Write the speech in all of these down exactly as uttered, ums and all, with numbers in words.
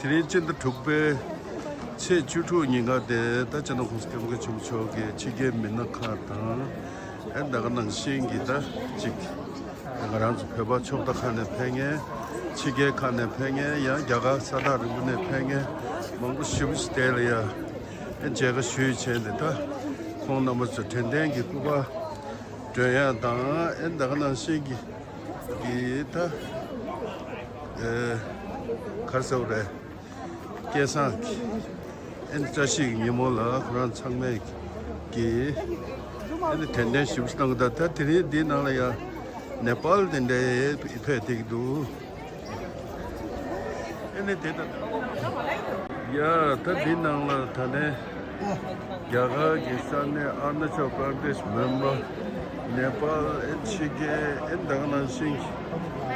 དེ་རིང་སྤྱི་ཟླ་དྲུག་པའི་ཚེས་བཅུ་དྲུག་ཉིན་ཀ་དེ་ད་སྤྱི་ནོར་༸གོང་ས་༸སྐྱབས་མགོན་ཆེན་པོ་མཆོག་གིས་ཕྱི་རྒྱལ་མི་སྣ་ཁག་དང་། ཨེ་ད་ག་ནང་བཞིན་གྱི་ད་ཅིག་ང་རང་ཚོ་བོད་པ་ཕྱོགས་མཐའ་ཁག་ནས་ཕེབས་མཁན། ཕྱི་རྒྱལ་ཁག་ནས་ཕེབས་མཁན། ཡང་རྒྱ་གར་ས་ཐག་རིང་པོ་ནས་ཕེབས་མཁན་མང་པོ་ཞེ་པོ་ཞིག་དེ་ལ་ཡ་ཨེ་མཇལ་ཁ་ཞུས་བྱས་ནས། ད་ཁོང་རྣམ་པ་ཚོ་དྲན་རྟེན་གྱི་སྐུ་པར་སྒྲོན་ཡ་དང་། ཨེ་ད་ག་ནང་བཞིན་གྱི་གི་ད་ཨེ་ག་རེ་ཟེར་དགོས་རེད། སྐལ་བཟང་གི་ཨེ་ནི་བཀྲ་ཤིས་ཀྱི་ཉིན་མོ་ལ་ཁོ་རང་ཚང་མས་ཀྱི་ཨེ་ནི་དྲན་རྟེན་ཞིབ་བཏང་གི། ད་ད་དེ་རིང་འདིའི་ནང་ལ་ཡང་ནེ་པཱལ་དེ་འདྲའི་ཕེབས་བསྡད་ཀྱི་འདུག་ཨེ་ནི་དེ་ད་ཡ་ད་འདི་ནང་ལ་ད་ནས་རྒྱ་གར་གྱི་ས་གནས་ཨ་རུ་ན་ཅལ་པར་དེཤ། མོན་པ། ནེ་པཱལ། ཨེ་ཕྱི་རྒྱལ། ཨེ་ད་ག་ནང་བཞིན་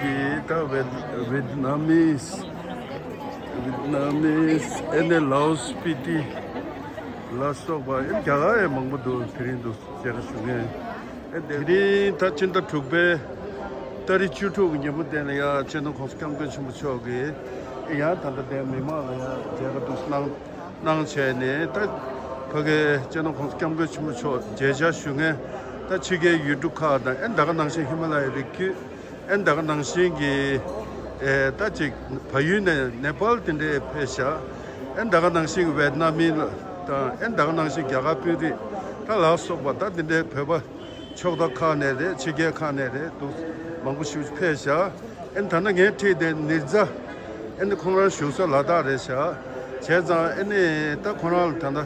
གྱི་ད་ཝེད་ཝེད་ནམ་མིས། ཝེད་ནམ་མིས། ཨེ་ནས་ལའོ་སི་སྤི་ཏི་ལ་སོགས་པ། ཨེ་རྒྱ་གར་ཡང་མང་པོ་འདུག་དེ་རིང་འདུག་ཟེར་ཞུ་མཁན། ཨེ་དེ་རིང་ད་ཕྱི་ཟླ་དྲུག་པའི་ཏ་རིག་བཅུ་དྲུག་གི་ཉིན་མོ་དེ་ལ་ཡང་སྤྱི་ནོར་༸གོང་ས་༸སྐྱབས་མགོན་ཆེན་པོ་མཆོག་གིས་ཡང་ད་ལྟ་དེ་མི་མང་ལ་ཡང་མཇལ་ཁ་འདུག་གནང་གནང་བྱས་ནས། ད་ཕ་གི་སྤྱི་ནོར་༸གོང་ས་༸སྐྱབས་མགོན་ཆེན་པོ་མཆོག་མཇལ་བཅར་ཞུ་མཁན་ད་ཕྱི་རྒྱལ་ཡུལ་གྲུ་ཁག་དང་། ཨེ་ད་ག་ནང་བཞིན་ཧི་མ་ལ་ཡའི་རི་རྒྱུད། ཨེ་ད་ག་ནང་བཞིན་གྱི་ཨེ་ད་ཅིག་བལ་ཡུལ་ནས་ནེ་པཱལ་དེ་འདྲའི་ཕེབས་ཤག་ཨེ་ད་ག་ནང་བཞིན་གྱི་ཝེད་ནམ་མི་དང་། ཨེ་ད་ག་ནང་བཞིན་རྒྱ་གར་དཔོན་རིགས་ད་ལ་སོགས་པ། ད་དེ་འདྲའི་བོད་པ་ཕྱོགས་མཐའ་ཁག་ནས་རེད། ཕྱི་རྒྱལ་ཁག་ནས་རེད། འདུག་མང་པོ་ཞིག་ཕེབས་ཤག་ཨེ་ད་ནི་ངའི་འཁྲིས་དེ་ནེ་ཛ། ཨེ་ནི་ཁོང་རང་བཞུགས་ས་ལ་དྭགས་རེད་ཤག་བྱས་ཙང་ཨེ་ནི་ད་ཁོང་རང་ལ་ད་ལྟ་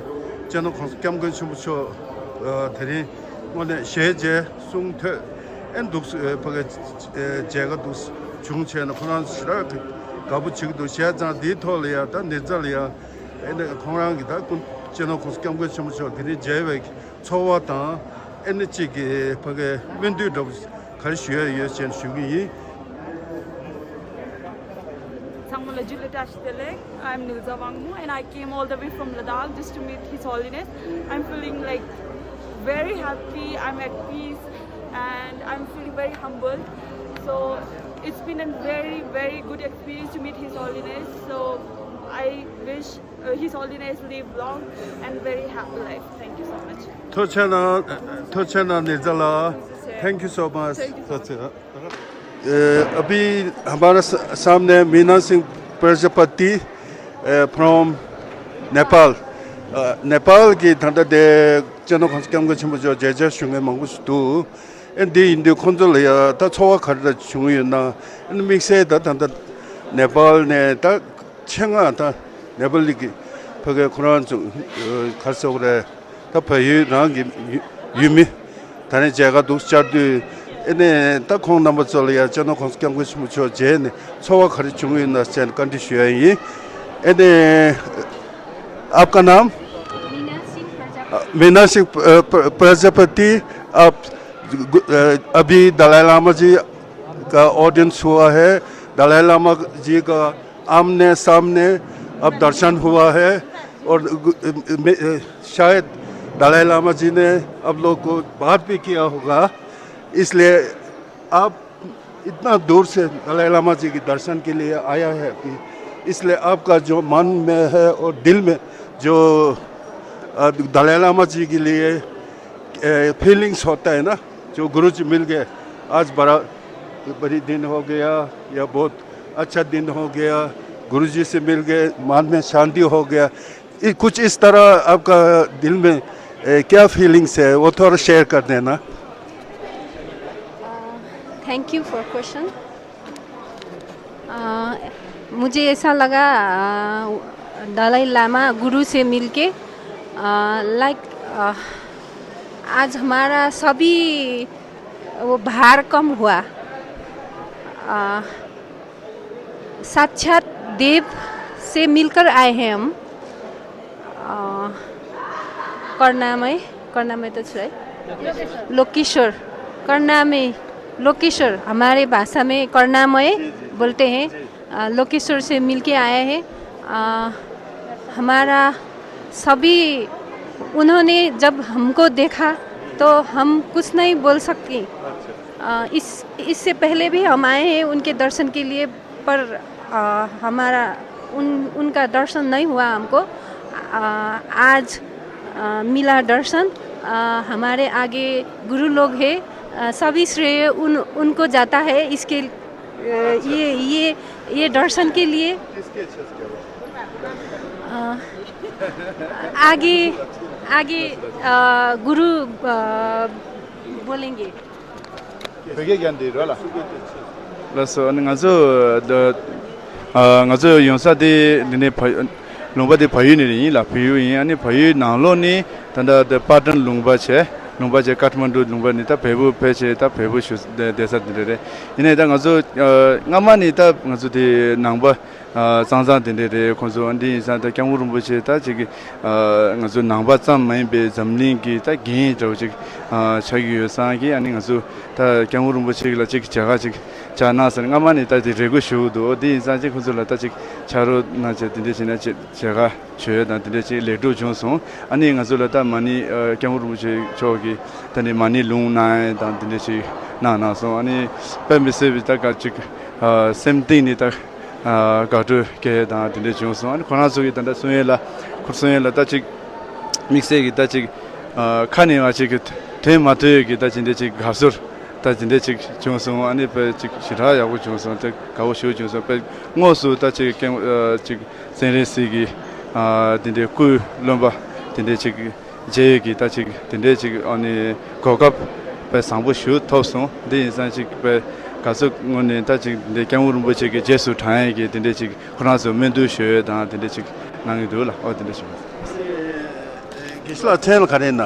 སྤྱི་ནོར་༸གོང་ས་༸སྐྱབས་མགོན་ཆེན་པོ་མཆོག་ཨ་དེ་རིང་དངོས་གནས་ཞལ་མཇལ་གསུང་ཐོས་ཨེ་འདུག་ཨེ་ཕ་གི་ཨེ་མཇལ་ཁ་འདུག་བྱུང་བྱས་ན་ཁོང་རང་ཞེ་དྲག་དགའ་པོ་བྱེད་ཀྱི་འདུག་བྱས་ཙང་འདིའི་ཐོག་ལ་ཡང་ད་ནེ་ཛ་ལ་ཡང་ཨེ་ནི་ཁོང་རང་གི་ད་སྐུ་སྤྱི་ནོར་༸གོང་ས་༸སྐྱབས་མགོན་ཆེན་པོ་མཆོག་དེ་རིང་མཇལ་བའི་ཚོར་བ་དང་། ཨེ་ནི་གཅིག་གི་ཕ་གི་སྨོན་འདུན་འདྲ་པོ་ག་རེ་ཞུ་ཡ་ཡོད་ཅེས་ཞུ་གི་ཡིན། ཚང་མ་ལ་འཇུ་ལེ་བཀྲ་ཤིས་བདེ་ལེགས། I'm Nilza Wangmo and I came all the way from Ladakh just to meet His Holiness. I'm feeling like very happy, I'm at peace, and I'm feeling very humble. So it's been a very, very good experience to meet His Holiness. So I wish uh, His Holiness live long and very happy life. Thank you so much. ཐུགས་རྗེ་གནང་། ཐུགས་རྗེ་གནང་། ནེ་ཛ་ལགས། Thank you so much. Thank you so much. अभी हमारा सामने मीना सिंह प्रजापति फ्रॉम नेपाल। नेपाल की ད་ལྟ་དེ་སྤྱི་ནོར་༸གོང་ས་༸སྐྱབས་མགོན་ཆེན་པོ་མཆོག་མཇལ་བཅར་ཞུ་མཁན་མང་པོ་ཞིག་འདུག་ཨེ་འདི་ཡིན་དུས་ཁོང་ཚོ་ལ་ཡ་ད་ཚོར་བ་ག་རེ་འདྲ་བྱུང་ཡོད་ན། ཨེ་དམིགས་བསལ་ད་ད་ལྟ་ནེ་པཱལ་ནས་ད་ཆེད་མངགས་ད་ནེ་པཱལ་གྱི་ཕ་གི་ཁོ་རང་ཚོ་ག་རེ་ཟེར་དགོས་རེད། ད་བལ་ཡུལ་རང་གི་ཡུལ་མི་ད་ནས་མཇལ་ཁ་འདུག་བཅར་དུས། ཨེ་ནས་ད་ཁོང་རྣམ་པ་ཚོ་ལ་ཡ་སྤྱི་ནོར་༸གོང་ས་༸སྐྱབས་མགོན་ཆེན་པོ་མཆོག་མཇལ་ནས་ཚོར་བ་ག་རེ་བྱུང་ཡོད་ན་ཟེར་ནས་བཀའ་འདྲི་ཞུ་ཡ་ཡིན། ཨེ་ནས། आपका नाम? मीना सिंह प्रजापति। मीना सिंह प्र-, प्र-, प्रजापति। आप अभी दलाई लामा जी का ऑडियंस हुआ है। दलाई लामा जी का आमने सामने अब दर्शन हुआ है और शायद दलाई लामा जी ने आप लोग को बात भी किया होगा। इसलिए आप इतना दूर से दलाई लामा जी के दर्शन के लिए आया है कि इसलिए आपका जो मन में है और दिल में जो दलाई लामा जी के लिए फीलिंग्स होता है ना, जो गुरु जी मिल गए, आज बड़ा बड़ी दिन हो गया या बहुत अच्छा दिन हो गया, गुरु जी से मिल गए, मन में शांति हो गया। कुछ इस तरह आपका दिल में क्या फीलिंग्स है, वो थोड़ा शेयर कर देना। Thank you for question. मुझे ऐसा लगा, दलाई लामा गुरु से मिलके, लाइक, आज हमारा सभी वो भार कम हुआ। साक्षात देव से मिलकर आए हैं हम। करुणामय, करुणामय तो है, लोकेश्वर, करुणामय लोकेश्वर, हमारे भाषा में करुणामय बोलते हैं। लोकेश्वर से मिलके आए हैं। हमारा सभी, उन्होंने जब हमको देखा तो हम कुछ नहीं बोल सकते। इस इससे पहले भी हम आए हैं उनके दर्शन के लिए, पर हमारा उन उनका दर्शन नहीं हुआ हमको। आ, आज आ, मिला दर्शन। आ, हमारे आगे गुरु लोग हैं। आ, सभी श्रेय उन उनको जाता है। इसके ये ये ये दर्शन के लिए। किसके अच्छे से क्या हुआ? आ, आगे आगे आ, गुरु आ, बोलेंगे। བོད་སྐད་ཀྱང་འདི་རོ་ལ། ལགས་སོ། ཨ་ནི་ང་ཚོ་ད་ཨ་ང་ཚོ་ཡོང་ས་དེ་འདི་ནས་བལ་ལུང་པ་དེ་བལ་ཡུལ་ནས་ཡིན་ལ། བལ་ཡུལ་ཡིན། ཨ་ནི་བལ་ཡུལ་ནང་ལོགས་ནས་ད་ལྟ་དེ་པ་ཏན་ལུང་པ་བྱས། ལུང་པ་བྱས་ཀ་ཐ་མན་ཌུ་ལུང་པ་ནས་ད་བལ་པོ་ཕལ་ཆེར་ད་བལ་པོ་བཞུགས་བསྡད་བསྡད་ས་དེ་འདྲ་རེད། ཡིན་ནའི་ད་ང་ཚོ་ཨ་སྔ་མ་ནས་ད་ང་ཚོ་དེ་ནང་པ། ཨ་གཙང་གཙང་དེ་འདྲས་རེད། ཁོང་ཚོ་འདི་ཡིན་ཙང་ད་སྐྱབས་མགོན་རིན་པོ་ཆེ་ད་ཅིག་ཨ་ང་ཚོ་ནང་པ་ཙམ་མ་ཡིན་པའི་འཛམ་གླིང་གི་ད་རྒན་འདྲ་བོ་ཅིག་ཨ་ཆགས་ཀྱི་ཡོད་ཙང་གི། ཨ་ནི་ང་ཚོ་ད་སྐྱབས་མགོན་རིན་པོ་ཆེ་ལ་ཅིག་མཇལ་ཁ་ཅིག་བཅར་གནང་ཟེར་སྔ་མ་ནས་ད་དེ་རེ་སྐུལ་ཞུ་གི་འདུག་འདི་ཡིན་ཙང་ཅིག་ཁོང་ཚོ་ལ་ད་ཅིག་ཕྱག་རོགས་གནང་བྱས་དེ་འདྲས་བྱས་ན་ཅིག་མཇལ་ཁ་བྱོས་དང་དེ་འདྲས་ཅིག་ལེགས་གྲུབ་བྱུང་སོང་། ཨ་ནི་ང་ཚོ་ལ་ད་མ་ཎི་ཨ་སྐྱབས་མགོན་རིན་པོ་ཆེ་མཆོག་གིས་ད་ནི་མ་ཎི་ལུང་གནང་ཡས་དང་དེ་འདྲས་ཅིག་གནང་གནང་སོང་། ཨ་ནི་དཔེ་མི་སྲིད་པའི་ད་ག་ཅིག་ཨ་སེམས་གཏིང་ནས་ད། ཨ་དགའ་སྤྲོ་སྐྱེ་དང་དེ་འདྲ་བྱུང་སོང་། ཨ་ནི་ཁོ་རང་ཚོ་གིས་ད་ལྟ་གསུང་ཡས་ལ་ཁོ་གསུང་ཡས་ལ་ད་ཅིག་དམིགས་བསལ་གྱི་ད་ཅིག་ཨ་ཁ་ནས་བ་ཅིག་དོན་མ་ཐོས་ཀྱི་ད་ཅི་འདྲ་ཅིག་དགའ་ཚོར་ད་ཅི་འདྲ་ཅིག་བྱུང་སོང་། ཨ་ནི་དཔེ་ཅིག་ཞེ་དྲག་ཡག་པོ་བྱུང་སོང་། དེ་དགའ་པོ་ཞེ་པོ་བྱུང་སོང་། དཔེ་དངོས་སུ་ད་ཅིག་ཀེང་ཨ་ཅིག་སྤྱན་རས་གཟིགས་ཀྱི་ཨ་དེ་འདྲའི་སྐུའི་རློན་པ་དེ་འདྲ་ཅིག་མཇལ་ཡས་ཀྱི་ད་ཅིག་དེ་འདྲའི་ཅིག་ཨ་ནི་གོ་སྐབས་དཔེ་བཟང་པོ་ཞིག་ཐོབ་སོང་། འདི་ཡིན་ཙང་ཅིག་དཔེ་ག་ཚོད་ངོས་ནས་ད་ཅིག་འདི་སྐྱབས་མགོན་རིན་པོ་ཆེ་གི་རྗེས་སུ་འབྲང་ཡས་ཀྱི་དེ་འདྲའི་ཅིག་ཁོ་རང་ཚོ་སྨོན་འདུན་ཞུ་ཡས་དང་དེ་འདྲའི་ཅིག་གནང་གི་འདུག་ལ། ཨོ་དེ་འདྲ་ཞུ། དགེ་བཤེས་ལགས་མཚན་ལ་ག་རེ་ཡིན་ན།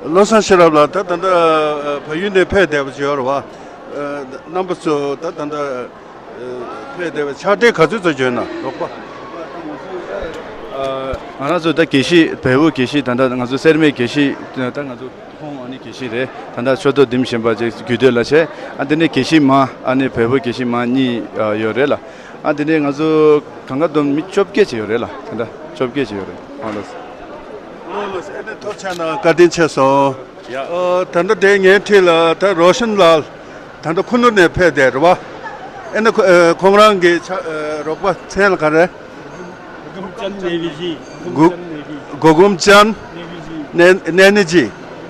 བློ་བཟང་ཤེས་རབ་ལགས་ད་ད་ལྟ་བལ་ཡུལ་ནས་ཕེབས་བསྡད་པ་ཅིག་ཡོད་རེད་བ། རྣམ་པ་ཚོ་ད་ད་ལྟ། ཕེབས་བསྡད་པའི་ཕྱག་སྦྲེལ་ག་ཚོད་ཙམ་བྱོན་ན་རོགས་པ། ང་རང་ཚོ་ད་དགེ་བཤེས་བལ་པོ་དགེ་བཤེས་ད་ལྟ་ང་ཚོ་སེར་སྨད་དགེ་བཤེས་ད་ང་ཚོ་ཁོང་ཨ་ནི་དགེ་བཤེས་རེད། ད་ལྟ་ཆོས་ཐོག་འདེམས་བཞིན་པ་ཅིག་རྒྱུད་སྟོད་ལ་བྱས། ཨ་དེ་ནས་དགེ་བཤེས་མ་ཨ་ནི་བལ་པོ་དགེ་བཤེས་མ་གཉིས་ཡོད་རེད་ལ། ཨ་དེ་ནས་ང་ཚོ་གང་ག་བསྡོམས་མི་བཅོ་བརྒྱད་ཅིག་ཡོད་རེད་ལ། ད་ལྟ་བཅོ་བརྒྱད་ཅིག་ཡོད་རེད། ཨ་ལགས་སོ། ཨ་ནི་ཐུགས་རྗེ་གནང་། བཀའ་དྲིན་ཆེ་སོང་། ཡ། ཨོ་ད་ལྟ་དེ་ངའི་འཁྲིས་ལ་ད་རོ་ཤན་ལགས་ད་ལྟ་ཁུ་ནུ་ནས་ཕེབས་བསྡད་རེད་བ། ཨེ་ན་ཁོ་ཨེ་ཁོང་རང་གི་ཆ་ཨེ་རོགས་པ་མཚན་ལ་ག་རེ། གོ་གུམ་ཅན་ནེ་བི་ཇི། གོ་གོ་གུམ་ཅན་ནེ་བི་ཇི། ནེ་ནེ་ནི་ཇི།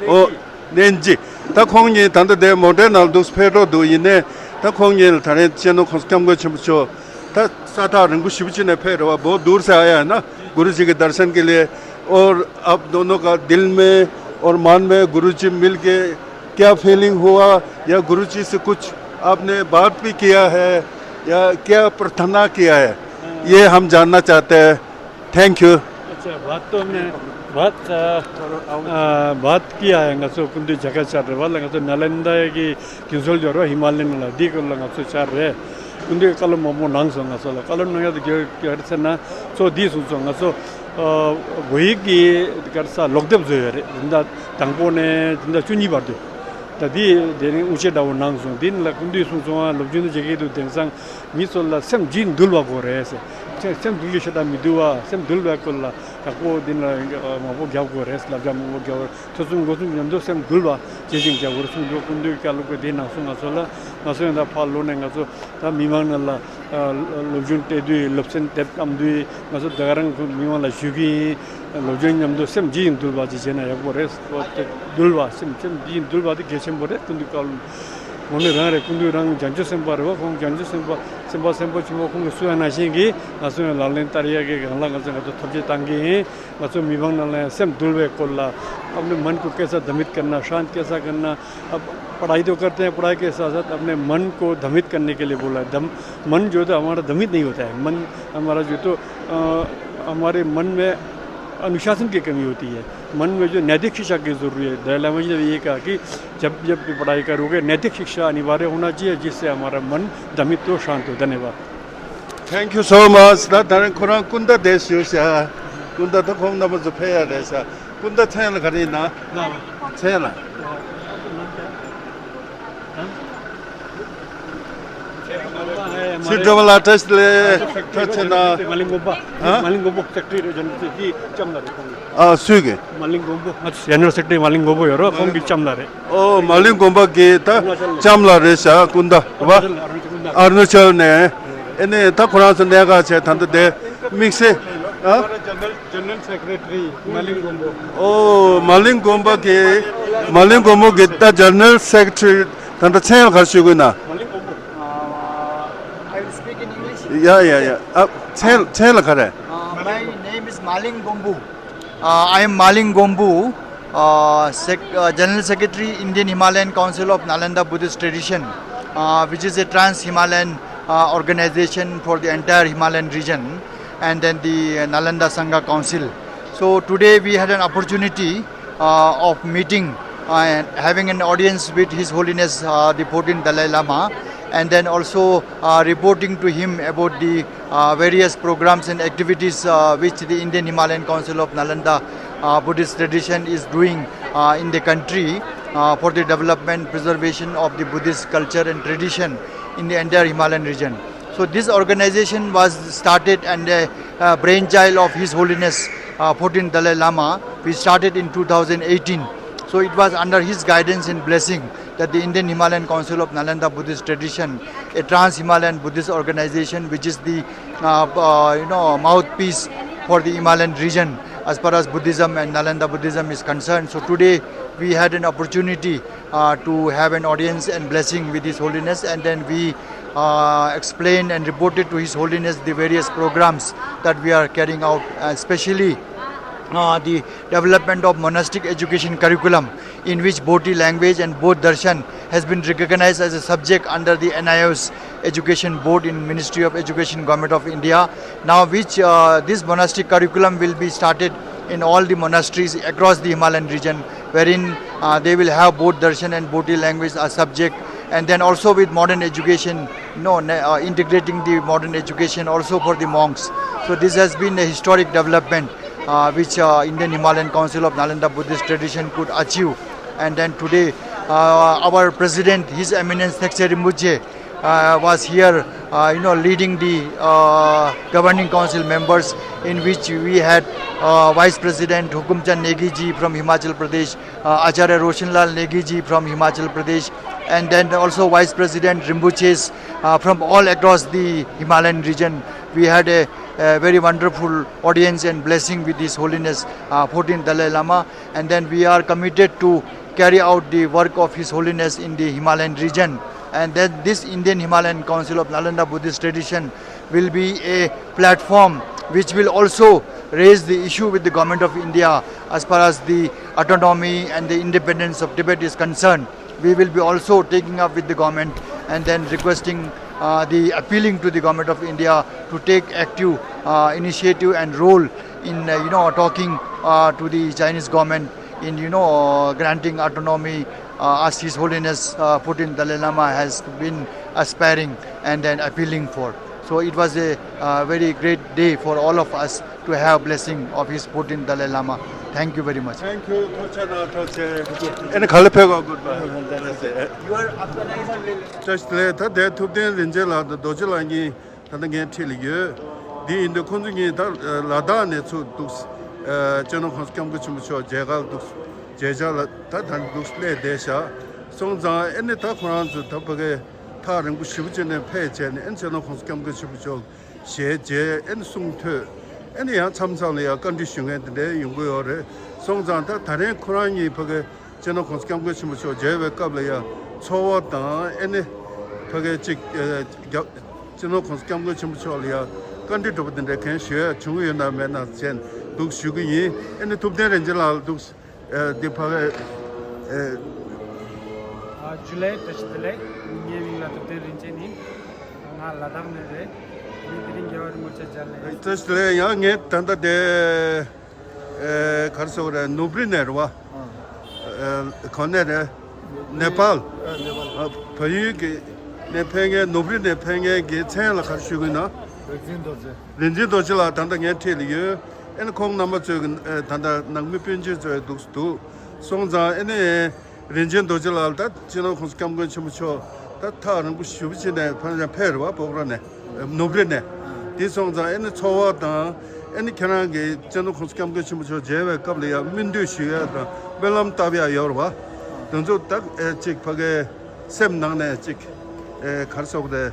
ཨོ་ནེན་ཇི། ད་ཁོང་གཉིས་ད་ལྟ་དེ་མོ་ཊའི་ནང་འདུག་ཕེབས་འགྲོ་འདུག་ཡིན་ནའི་ད་ཁོང་གཉིས་ལ་ད་རེས་སྤྱི་ནོར་གོང་ས་སྐྱབས་མགོན་ཆེན་པོ་མཆོག་ད་ས་ཐག་རིང་པོ་ཞེ་པོ་ཅིག་ནས་ཕེབས་རེད་བ། बहुत दूर से आया है ना गुरु जी के दर्शन के लिए। और आप दोनों का दिल में और मन में गुरु जी मिल के क्या फीलिंग हुआ, या गुरु जी से कुछ आपने बात भी किया है, या क्या प्रार्थना किया है, ये हम जानना चाहते हैं। Thank you. अच्छा, बात तो मैं, बात, अ, अ, बात किया है। ང་ཚོ་སྐུ་མདུན་མཇལ་ཁ་བཅར་རེད་བ་ལ། ང་ཚོ་ནཱ་ལེནྡྲ་གི་རྒྱུན་སྲོལ་ཡོད་རེད་བ། ཧི་མ་ལ་ཡན་ལ་འདིའི་སྐོར་ལ་ང་ཚོ་བཅར་རེད། སྐུ་མདུན་བཀའ་སློབ་མང་པོ་གནང་སོང་། ང་ཚོ་ལ་བཀའ་སློབ་གནང་ཡག་དེ་ག་རེ་ཟེར་ན། གཙོ་འདི་གསུངས་སོང་། ང་ཚོ་ཨ་བོད་ཡིག་གི་ག་རེ་ཟེར་ཀློག་དེབ་བཟོས་ཡོད་རེད། འཛིན་གྲྭ་དང་པོ་ནས་འཛིན་གྲྭ་བཅུ་གཉིས་བར་དུ། ད་འདི་དེ་རིང་དབུ་འབྱེད་འདྲ་བོ་གནང་སོང་། འདི་ནི་ལ་སྐུ་མདུན་གསུངས་སོང་། ཨ་སློབ་སྦྱོང་དུ་བྱེད་ཀྱི་འདུག་དེང་སང་མི་ཚོ་ལ་སེམས་རྒྱུད་འདུལ་བ་དགོས་རེད་ཟེར། སེམས་འདུལ་གྱི་ཤ་སྟག་མི་འདུལ་བ། སེམས་འདུལ་བའི་སྐོར་ལ་ཡག་པོ་འདི་ལ་མང་པོ་རྒྱབ་དགོས་རེད། བསླབ་བྱ་མང་པོ་རྒྱབ་དགོས་རེད། ཐོས་བསམ་སྒོམ་གསུམ་མཉམ་དུ་སེམས་འདུལ་བ་ཇི་བཞིན་རྒྱབ་དགོས་རེད་གསུངས་འདུག་སྐུ་མདུན་བཀའ་སློབ་ཀྱི་དེ་གནང་སོང་། ང་ཚོ་ལ་ང་ཚོ་ཡང་ད་ཕར་ལོག་ནས་ང་ཚོ་ད་མི་མང་ནང་ལ་ཨ་སློབ་སྦྱོང་སྤྲད་དུས་སློབ་ཚན་དེབ་བཀྲམ་དུས་ང་ཚོ་ད་ག་རང་མི་མང་ལ་ཞུ་གི་ཡིན། སློབ་སྦྱོང་མཉམ་དུ་སེམས་ཇི་བཞིན་འདུལ་བ་ཅིག་བྱས་ན་ཡག་པོ་རེད། འདུལ་བ་སེམས་སེམས་ཇི་བཞིན་འདུལ་བ་དེ་གལ་ཆེན་པོ་རེད། སྐུ་མདུན་བཀའ་སློབ་དངོས་གནས་རང་རེད། སྐུ་མདུན་རང་བྱང་ཆུབ་སེམས་དཔའ་རེད་བ། ཁོང་བྱང་ཆུབ་སེམས་དཔའ་སེམས་དཔའ་སེམས་དཔའ་ཆེན་པོ་ཁོང་གིས་གསུངས་ཡ་ནང་བཞིན་གྱིས་ང་ཚོ་ཡང་ལག་ལེན་བསྟར་ཡ་གི་སྒང་ལ་ང་ཚོ་ང་ཚོ་ཐབས་ཤེས་བཏང་གི་ཡིན། ང་ཚོ་མི་མང་ནང་ལ་ཡང་སེམས་འདུལ་བའི་སྐོར་ལ། अपने मन को कैसा दमित करना, शांत कैसा करना। अब पढ़ाई तो करते हैं, पढ़ाई के साथ साथ अपने मन को दमित करने के लिए बोला है। दम, मन जो होता है हमारा दमित नहीं होता है। मन हमारा जो तो, अ, हमारे मन में अनुशासन की कमी होती है। मन में जो नैतिक शिक्षा की ज़रूरी है। दलाई लामा जी ने भी ये कहा कि जब जब भी पढ़ाई करोगे, नैतिक शिक्षा अनिवार्य होना चाहिए, जिससे हमारा मन दमित हो, शांत हो। धन्यवाद। Thank you so much. ད་ད་རིང་ཁོ་རང་ཀུན་ད་བསྡད་ཤག་ཀུན་ད་ད་ཁོང་རྣམ་པ་ཚོ་ཕེབས་ཡ་རེད་ཤག་ཀུན་ད་མཚན་ལ་ག་རེ་ཡིན་ན། མཚན་ལ། ཚེ་སྒྲོལ་མ་ལགས་བཀྲ་ཤིས་བདེ་ལེགས། ཐུགས་རྗེ་གནང་། མ་ལིང་དགོན་པ། ཨ། མ་ལིང་དགོན་པ་སེཀ་རེ་ཊརི་ཇེ་ནེ་རལ་དེ་ལྕམ་ལགས་རེད་ཁོང་གི། ཨ། སུས་གི། མ་ལིང་དགོན་པ། ང་ཚོ་ཇེ་ནེ་རལ་སེཀ་རེ་ཊརི་མ་ལིང་དགོན་པ་ཡོད་རོགས། ཁོང་གི་ལྕམ་ལགས་རེད། ཨོ། མ་ལིང་དགོན་པ་གི་ད་ལྕམ་ལགས་རེད་ཤག་ཀུན་ད་རེད་བ། ཨ་རུ་ནཱ་ཅལ་ནས། ཨེ་ནས་ད་ཁོ་རང་ཚོ་གནད་འགག་བྱས། ད་ལྟ་དེ་དམིགས་བསལ། ཨ། General General Secretary Maling Gombo. ཨོ། མ་ལིང་མགོན་པོ་གི། མ་ལིང་མགོན་པོ་གི་ད་General Secretary། ད་ལྟ་མཚན་ལ་ག་རེ་ཞུ་དགོས་ན། Uh, I will speak in English. ཡ་ཡ་ཡ། ཨ། མཚན་མཚན་ལ་ག་རེ། Uh, my name is Maling Gombu. Uh, I am Maling Gombu, uh, sec- uh, General Secretary, Indian Himalayan Council of Nalanda Buddhist Tradition, uh, which is a trans-Himalayan uh, organization for the entire Himalayan region, and then the uh, Nalanda Sangha Council. So today we had an opportunity uh, of meeting uh, and having an audience with His Holiness uh, the fourteenth Dalai Lama, and then also uh, reporting to him about the uh, various programs and activities uh, which the Indian Himalayan Council of Nalanda uh, Buddhist Tradition is doing uh, in the country uh, for the development, preservation of the Buddhist culture and tradition in the entire Himalayan region. So this organization was started and a, a brainchild of His Holiness uh, fourteenth Dalai Lama. We started in two thousand eighteen. So it was under his guidance and blessing that the Indian Himalayan Council of Nalanda Buddhist Tradition, a trans-Himalayan Buddhist organization which is the uh, uh, you know, mouthpiece for the Himalayan region as far as Buddhism and Nalanda Buddhism is concerned. So today we had an opportunity uh, to have an audience and blessing with His Holiness, and then we uh, explained and reported to His Holiness the various programs that we are carrying out, uh, especially uh, the development of monastic education curriculum, in which Bodhi language and Bodh Darshan has been recognized as a subject under the N I O S Education Board in Ministry of Education, Government of India. Now, which uh, this monastic curriculum will be started in all the monasteries across the Himalayan region, wherein uh, they will have Bodh Darshan and Bodhi language as subject, and then also with modern education, you know, ne- uh, integrating the modern education also for the monks. So this has been a historic development uh, which uh, Indian Himalayan Council of Nalanda Buddhist Tradition could achieve. And then today, uh, our president, His Eminence Tshogkchen Rinpoche, uh, was here, uh, you know, leading the uh, governing council members, in which we had uh, Vice President Hukumchand Negi ji from Himachal Pradesh, uh, Acharya Roshanlal Negi ji from Himachal Pradesh, and then also Vice President Rinpoches uh, from all across the Himalayan region. We had a, a very wonderful audience and blessing with His Holiness uh, fourteenth Dalai Lama, and then we are committed to carry out the work of His Holiness in the Himalayan region. And then this Indian Himalayan Council of Nalanda Buddhist Tradition will be a platform which will also raise the issue with the Government of India as far as the autonomy and the independence of Tibet is concerned. We will be also taking up with the government and then requesting uh, the appealing to the Government of India to take active uh, initiative and role in uh, you know, talking uh, to the Chinese government in, you know, uh, granting autonomy uh, as His Holiness uh, fourteenth Dalai Lama has been aspiring and then appealing for. So it was a uh, very great day for all of us to have blessing of His fourteenth Dalai Lama. Thank you very much. Thank you. ཐུགས་རྗེ་གནང་། ཐུགས་རྗེ་གནང་། ཨེ་ནི་ག་ལ་ཕེབས་ག་དགོས་པ། བཀྲ་ཤིས་བདེ་ལེགས། ད་ལྟ་ཐུབ་བསྟན་རིན་ཆེན་ལགས་དང་རྡོ་རྗེ་ལགས་གཉིས་ད་ལྟ་ངའི་འཁྲིས་ལ་ཡོད། འདི་ཡིན་དུས་ཁོང་ཚོ་གཉིས་ད་ལ་དྭགས་ནས་ཚུར་འདུག་སྤྱི་ནོར་༸གོང་ས་༸སྐྱབས་མགོན་ཆེན་པོ་མཆོག་མཇལ་ཁ་ལ་འདུག་མཇལ་བཅར་ལ་ད་ད་འདུག་སླེབས་བསྡད་ཤག་སོང་ཙང་ཨེ་ནི་ད་ཁོ་རང་ཚོ་ད་ཕ་གི་ཐག་རིང་པོ་ཞེ་པོ་ཅིག་ནས་ཕེབས་བྱས་ནས་ཨེ་ནི་སྤྱི་ནོར་༸གོང་ས་༸སྐྱབས་མགོན་ཆེན་པོ་མཆོག་ཞལ་མཇལ། ཨེ་ནི་གསུང་ཐོས། ཨེ་ནི་ཡང་མཚམས་མཚམས་ལ་ཡང་བཀའ་འདྲི་ཞུ་མཁན་དེ་འདྲ་ཡོང་གི་ཡོད་རེད། སོང་ཙང་ད་ད་རིང་ཁོ་རང་གཉིས་ཕ་གི་སྤྱི་ནོར་༸གོང་ས་༸སྐྱབས་མགོན་ཆེན་པོ་མཆོག་མཇལ་བའི་སྐབས་ལ་ཡང་ཚོར་བ་དང་། ཨེ་ནི་ཕ་གི་ཅིག་ཨེ་རྒྱ་སྤྱི་ནོར་༸གོང་ས་༸སྐྱབས་མགོན་ཆེན་པོ་མཆོག་ལ་ཡང་བཀའ་འདྲི་འདྲ་པོ་དེ་འདྲ་གང་ཞུ་ཡ་བྱུང་གི་ཡོད་ན་མེད་ན་བྱས་འདུག་ཞུ་གི་ཡིན། ཨེ་ནི་ཐུབ་བསྟན་རིན་ཆེན་ལགས་ལ་འདུག་ཨེ་འདི་ཕ་གི་ཨེ། ཨ། ཇུ་ལེ། བཀྲ་ཤིས་བདེ་ལེགས། ངའི་མིང་ལ་ཐུབ་བསྟན་རིན་ཆེན་ཡིན། ང་ལ་དྭགས་ནས་རེད། ངས་དེ་རིང་རྒྱལ་བ་རིན་པོ་ཆེ་མཇལ་ལ་ཡིན། བཀྲ་ཤིས་བདེ་ལེགས། ཡང་ངས་ད་ལྟ་དེ་ཨེ་ག་རེ་ཟེར་དགོས་རེད། ནུབ་རི་ནས་རེད་བ། ཨ། ཨེ་ག་ནས་རེད། ནེ་པཱལ། ཨ། ནེ་པཱལ། ཨ། བལ་ཡུལ་གྱི་ནས་ཕེབས་མཁན། ནུབ་རི་ནས་ཕེབས་མཁན་གྱི་མཚན་ལ་ག་རེ་ཞུ་དགོས་ན། རིག་འཛིན་རྡོ་རྗེ། རིག་འཛིན་རྡོ་རྗེ་ལགས་ད་ལྟ་ངའི་འཁྲིས་ལ་ཡོད། ཨེ་ནི་ཁོང་རྣམ་པ་ཚོས་ཀྱི་ཨེ་ད་ལྟ་ནང་མི་སྤུན་མཆེད་ཚོའི་འདུག་སེ་འདུག་སོང་ཙང་ཨེ་ནི་རིག་འཛིན་རྡོ་རྗེ་ལགས་ད་སྤྱི་ནོར་༸གོང་ས་༸སྐྱབས་མགོན་ཆེན་པོ་མཆོག་ད་ཐག་རིང་པོ་ཞེ་པོ་ཅིག་ནས་ཕ་ཡང་ཕེབས་རེད་བ། སྤོག་ར་ནས། ནུབ་རི་ནས། དེ་སོང་ཙང་ཨེ་ནི་ཚོར་བ་དང་། ཨེ་ནི་ཁྱེད་རང་གིས་སྤྱི་ནོར་༸གོང་ས་༸སྐྱབས་མགོན་ཆེན་པོ་མཆོག་མཇལ་བའི་སྐབས་ལ་ཡང་སྨོན་འདུན་ཞུ་ཡ་དང་སྨོན་ལམ་བཏབ་ཡ་ཡོད་རེད་བ། དེ་ཚོ་ད་ཨེ་ཅིག་ཕ་གི་སེམས་ནང་ནས་ཅིག་ཨེ་ག་རེ་ཟེར་དགོས་རེད།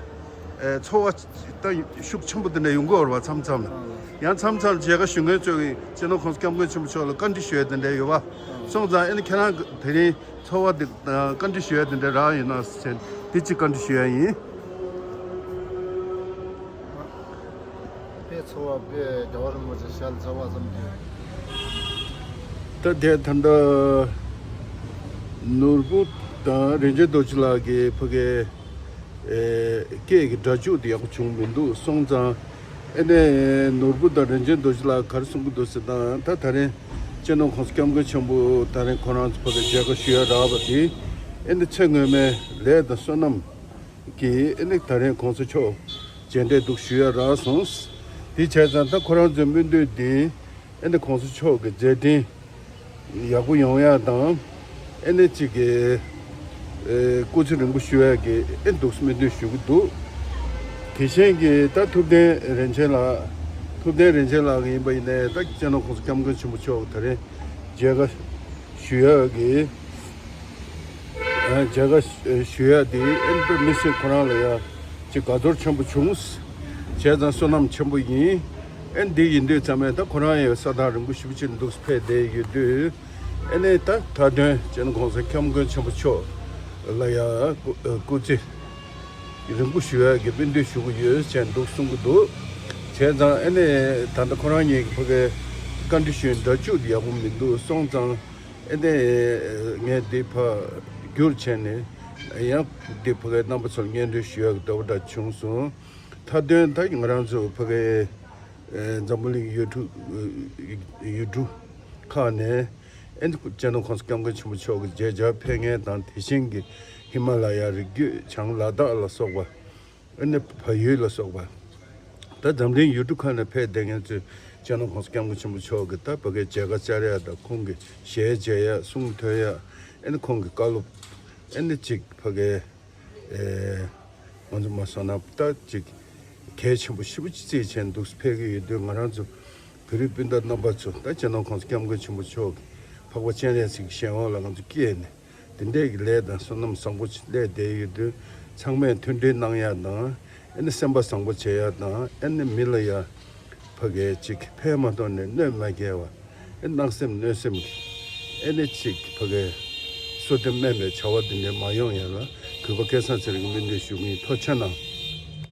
ཨེ་ཚོར་བ་ ད་ཤུགས་ཆེན་པོ་དེ་འདྲ་ཡོང་གི་ཡོད་རེད་པ། མཚམས་མཚམས་ལ་ཡང་མཚམས་མཚམས་ལ་མཇལ་ཁ་ཞུ་མཁན་ཚོས་སྤྱི་ནོར་༸གོང་ས་༸སྐྱབས་མགོན་ཆེན་པོ་མཆོག་ལ་བཀའ་འདྲི་ཞུ་ཡ་དེ་འདྲ་ཡོད་པ། སོང་ཙང་ཨ་ནི་ཁྱེད་རང་གི་དེ་རིང་ཚོར་བ་དེ་བཀའ་འདྲི་ཞུ་ཡ་དེ་འདྲ་རག་ཡོད་ན་ཟེར་དེ་གཅིག་བཀའ་འདྲི་ཞུ་ཡ་ཡིན། དཔེ་ཚོར་བ་དཔེ་རྒྱལ་བ་རིན་པོ་ཆེ་ཞལ་ཚ་བ་ཙམ་གྱིས། ད་དེ་ད་ལྟ་ནོར་བུ་དང་རིན་ཆེན་རྡོ་རྗེ་ལགས་ཀྱི་ཕ་གི་ཨེ་སྐད་ཀྱི་སྒྲ་འཇུག་དེ་ཡག་པོ་བྱུང་མི་འདུག་སོང་ཙང་ཨེ་ནས་ནོར་བུ་དང་རིན་ཆེན་རྡོ་རྗེ་ལགས་ག་རེ་གསུང་གི་འདུག་ཟེར་ན། ད་ད་རིང་སྤྱི་ནོར་༸གོང་ས་༸སྐྱབས་མགོན་ཆེན་པོ་ད་རིང་ཁོ་རང་ཚོ་ཕ་གི་མཇལ་ཁ་ཞུ་ཡ་རག་པ་དེ་ཨེ་ནས་ཚེ་སྔོན་མའི་ལས་དང་བསོད་ནམས་ཀྱིས་ཨེ་ནས་ད་རིང་༸གོང་ས་མཆོག་མཇལ་འཕྲད་འདུག་ཞུ་ཡ་རག་སོང་། དེ་བྱས་ཙང་ད་ཁོ་རང་ཚོའི་སྨོན་འདུན་དེ་ཨེ་ནས་༸གོང་ས་མཆོག་གི་མཛད་འཕྲིན་ཡག་པོ་ཡོང་ཡ་དང་། ཨེ་ནས་གཅིག་གི་ཨེ་སྐུ་ཚེ་རིང་པོ་ཞུ་ཡ་གི་ཨེ་འདུག་སྨོན་འདུན་ཞུ་གི་འདུག་དེ་བཞིན་གྱི་ད་ཐུབ་བསྟན་རིན་ཆེན་ལགས། ཐུབ་བསྟན་རིན་ཆེན་ལགས་ཡིན་པ་ཡིན་ནའི་ད་སྤྱི་ནོར་༸གོང་ས་༸སྐྱབས་མགོན་ཆེན་པོ་མཆོག་ད་རིང་མཇལ་ཁ་ཞུ་ཡ་གི་ཨ་མཇལ་ཁ་ཞུ་ཡ་དེ་ཨེ་འདི་མི་སེར་ཁོ་རང་ལ་ཡ་ཅིག་དགའ་ཚོར་ཆེན་པོ་བྱུང་། བྱས་ཙང་བསོད་ནམས་ཆེན་པོ་ཡིན། ཨེ་འདི་ཡིན་དུས་ཙམ་ནས་ད་ཁོ་རང་ཡང་ས་ཐག་རིང་པོ་ཞེ་པོ་ཅིག་འདུག་ཕེབས་བསྡད་ཡོད་དུས། ཨེ་ནས་ད་མཐའ་དོན་སྤྱི་ནོར་༸གོང་ས་༸སྐྱབས་མགོན་ཆེན་པོ་མཆོག་ལ་ཡ་སྐུ་ཚེ་རིང་པོ་ཞུ་ཡ་གི་སྨོན་འདུན་ཞུ་གི་ཡོད་ཅེས་འདུག་གསུང་གི་འདུག་བྱས་ཙང་ཨེ་ནས་ད་ལྟ་ཁོ་རང་ཉིད་ཀྱི་ཕ་གའི་བཀའ་འདྲི་ཞུ་ཡ་སྒྲ་འཇུག་དེ་ཡག་པོ་མི་འདུག་སོང་ཙང་། ཨེ་ནས་ངས་འདི་ཕར་བསྒྱུར་བྱས་ནས་ཡང་འདི་ཕ་གའི་རྣམ་པ་ཚོར་སྙན་སྒྲོན་ཞུ་ཡག་གི་འདོད་པ་འདྲ་བྱུང་སོང་། མཐའ་དོན་ད་ང་རང་ཚོ་ཕ་གའི་ཨེ་འཛམ་བུ་གླིང་ཡུལ་གྲུ་ཡུལ་གྲུ་ཁག་ནས་ཨེ་ནས་སྤྱི་ནོར་༸གོང་ས་༸སྐྱབས་མགོན་ཆེན་པོ་མཆོག་གི་མཇལ་བཅར་ཕེབས་མཁན་དང་། དེ་བཞིན་གྱི་ཧི་མ་ལ་ཡ་རི་རྒྱུད་བྱང་ལ་དྭགས་ལ་སོགས་པ། ཨ་ནི་བལ་ཡུལ་ལ་སོགས་པ། ད་འཛམ་གླིང་ཡུལ་གྲུ་ཁག་ནས་ཕེབས་བསྡད་མཁན་ཚོས་སྤྱི་ནོར་༸གོང་ས་༸སྐྱབས་མགོན་ཆེན་པོ་མཆོག་གི་ད་ཕ་གའི་མཇལ་ཁ་བཅར་ཡ་དང་། ཁོང་གི་ཞལ་མཇལ་ཡ། གསུང་ཐོས་ཡ། ཨ་ནི་ཁོང་གི་བཀའ་སློབ། ཨ་ནི་གཅིག་ཕ་གའི་ཨེ་ང་ཚོ་མ་སོང་ན་ད་གཅིག་གལ་ཆེན་པོ་ཞེ་པོ་ཅིག་བརྩིས་བྱས་འདུག་ཕེབས་ཀྱི་ཡོད་དུས། ང་རང་ཚོ་བོད་རིགས་སྤུན་ཟླ་རྣམ་པ་ཚོ་ད་སྤྱི་ནོར་༸གོང་ས་༸སྐྱབས་མགོན་ཆེན་པོ་མཆོག་གི་འཕགས་པ་སྤྱན་རས་གཟིགས་ཀྱི་ཞལ་དབང་ལ་ང་ཚོ་སྐྱེས་ནས། དེ་འདྲས་ཀྱི་ལས་དང་བསོད་ནམས་བཟང་པོ་ཅིག་སླེབས་བསྡད་ཡོད་དུས། ཚང་མས་མཐུན་སྒྲིལ་གནང་ཡ་དང་། ཨ་ནི་སེམས་པ་བཟང་པོ་བྱེད་ཡ་དང་། ཨ་ནི་མི་ལ་ཡ་ཕ་གའི་ཅིག་ཕན་མ་ཐོགས་ནས་གནོད་མ་སྐྱེལ་བ། ཨ་ནི་བརྣབ་སེམས་གནོད་སེམས་ཀྱི་ཨ་ནི་ཅིག་ཕ་གའི་སོ་ལྟ་དམན་པའི་བྱ་བ་འདི་འདྲས་མ་ཡོང་ཡ་ལ་གུས་པ་སྐལ་བཟང་ཚེ་རིང་གིས་སྨོན་འདུན་ཞུ་གི་ཡིན། ཐུགས་རྗེ་གནང་།